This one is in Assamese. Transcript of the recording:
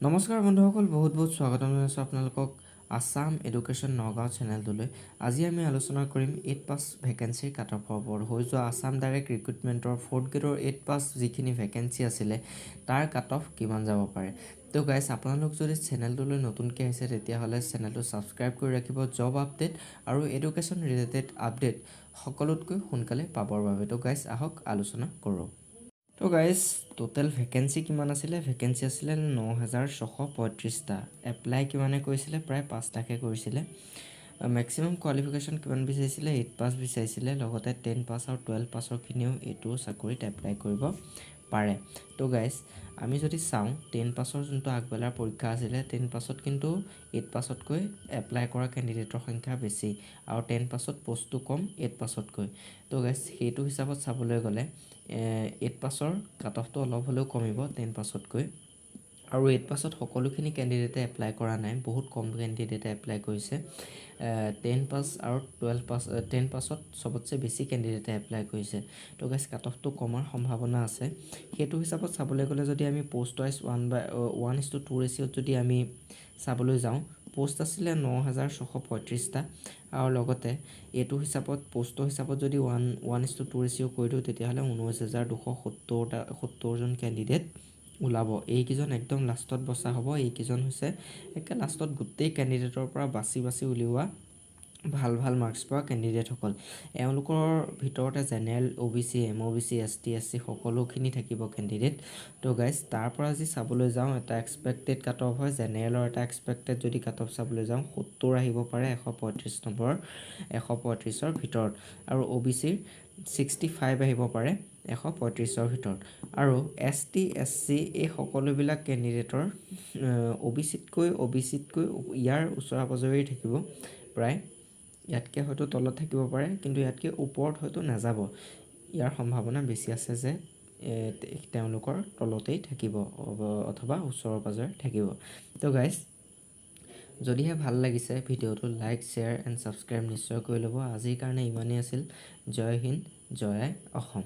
নমস্কাৰ বন্ধুসকল, বহুত বহুত স্বাগতম জনাইছোঁ আপোনালোকক আছাম এডুকেশ্যন নগাঁও চেনেলটোলৈ। আজি আমি আলোচনা কৰিম এইট পাছ ভেকেঞ্চিৰ কাট অফৰ ওপৰত। হৈ যোৱা আছাম ডাইৰেক্ট ৰিক্ৰুটমেণ্টৰ ফ'ৰ্থ গ্ৰেডৰ এইট পাছ যিখিনি ভেকেঞ্চি আছিলে, তাৰ কাট অফ কিমান যাব পাৰে। তো গাইছ, আপোনালোক যদি চেনেলটোলৈ নতুনকৈ আহিছে, তেতিয়াহ'লে চেনেলটো ছাবস্ক্ৰাইব কৰি ৰাখিব জব আপডেট আৰু এডুকেশ্যন ৰিলেটেড আপডেট সকলোতকৈ সোনকালে পাবৰ বাবে। তো গাইছ, আহক আলোচনা কৰোঁ। তো গাইজ, টোটেল ভেকেঞ্চি কিমান আছিলে? ভেকেঞ্চি আছিলে 9635টা। এপ্লাই কিমানে কৰিছিলে? প্ৰায় 5 লাখে কৰিছিলে। মেক্সিমাম কোৱালিফিকেশ্যন কিমান বিচাৰিছিলে? এইট পাছ বিচাৰিছিলে। লগতে 10 পাছ আৰু 12 পাছৰখিনিও এইটো চাকৰিত এপ্লাই কৰিব পাৰে। তো গাইজ, আমি যদি চাওঁ, 10 পাছৰ যোনটো আগবেলাৰ পৰীক্ষা আছিলে, 10 পাছত কিন্তু এইট পাছতকৈ এপ্লাই কৰা কেণ্ডিডেটৰ সংখ্যা বেছি আৰু 10 পাছত পষ্টটো কম এইট পাছতকৈ। তো গাইজ, সেইটো হিচাপত চাবলৈ গ'লে এইট পাছৰ কাট অফটো অলপ হ'লেও কমিব 10 পাছতকৈ। আৰু এইট পাছত সকলোখিনি কেণ্ডিডেটে এপ্লাই কৰা নাই, বহুত কম কেণ্ডিডেটে এপ্লাই কৰিছে। 10 পাছ আৰু 12 পাছ, 10 পাছত চবতছে বেছি কেণ্ডিডেটে এপ্লাই কৰিছে। তো গাইজ, কাট অফটো কমাৰ সম্ভাৱনা আছে। সেইটো হিচাপত চাবলৈ গ'লে যদি আমি post wise 1 by 1:2 ৰেচিঅ'ত যদি আমি চাবলৈ যাওঁ, পষ্ট আছিলে 9635টা আৰু লগতে এইটো হিচাপত, পষ্টৰ হিচাপত যদি 1:2 ৰেচিঅ' কৰি দিওঁ, তেতিয়াহ'লে 19,270টা, 70জন কেণ্ডিডেট ওলাব। এইকেইজন একদম লাষ্টত বচা হ'ব। এইকেইজন হৈছে একে লাষ্টত গোটেই কেণ্ডিডেটৰ পৰা বাছি বাছি উলিওৱা ভাল ভাল মাৰ্কছ পোৱা কেণ্ডিডেটসকল। এওঁলোকৰ ভিতৰতে general, O' B C, M O' B C, S T, S C সকলোখিনি থাকিব কেণ্ডিডেট। তো গাইজ, তাৰ পৰা যদি চাবলৈ যাওঁ, এটা এক্সপেক্টেড কাট অফ হয় জেনেৰেলৰ। এটা এক্সপেক্টেড যদি কাট অফ চাবলৈ যাওঁ, 70 আহিব পাৰে 135 নম্বৰ, 135ৰ ভিতৰত। আৰু অ' বি চিৰ 65 আহিব পাৰে 135ৰ ভিতৰত। আৰু এছ টি, এছ চি এই সকলোবিলাক কেণ্ডিডেটৰ অ' বি চিতকৈ ইয়াৰ ওচৰা পাজৰেই থাকিব প্ৰায়। ইয়াতকৈ হয়তো তলত থাকিব পাৰে, কিন্তু ইয়াতকৈ ওপৰত হয়তো নাযাব। ইয়াৰ সম্ভাৱনা বেছি আছে যে তেওঁলোকৰ তলতেই থাকিব অথবা ওচৰে পাজৰে থাকিব। তো গাইজ, যদিহে ভাল লাগিছে ভিডিঅ'টো, লাইক, শ্বেয়াৰ এণ্ড ছাবস্ক্ৰাইব নিশ্চয় কৰি ল'ব। আজিৰ কাৰণে ইমানেই আছিল। জয় হিন্দ, জয় আই অসম।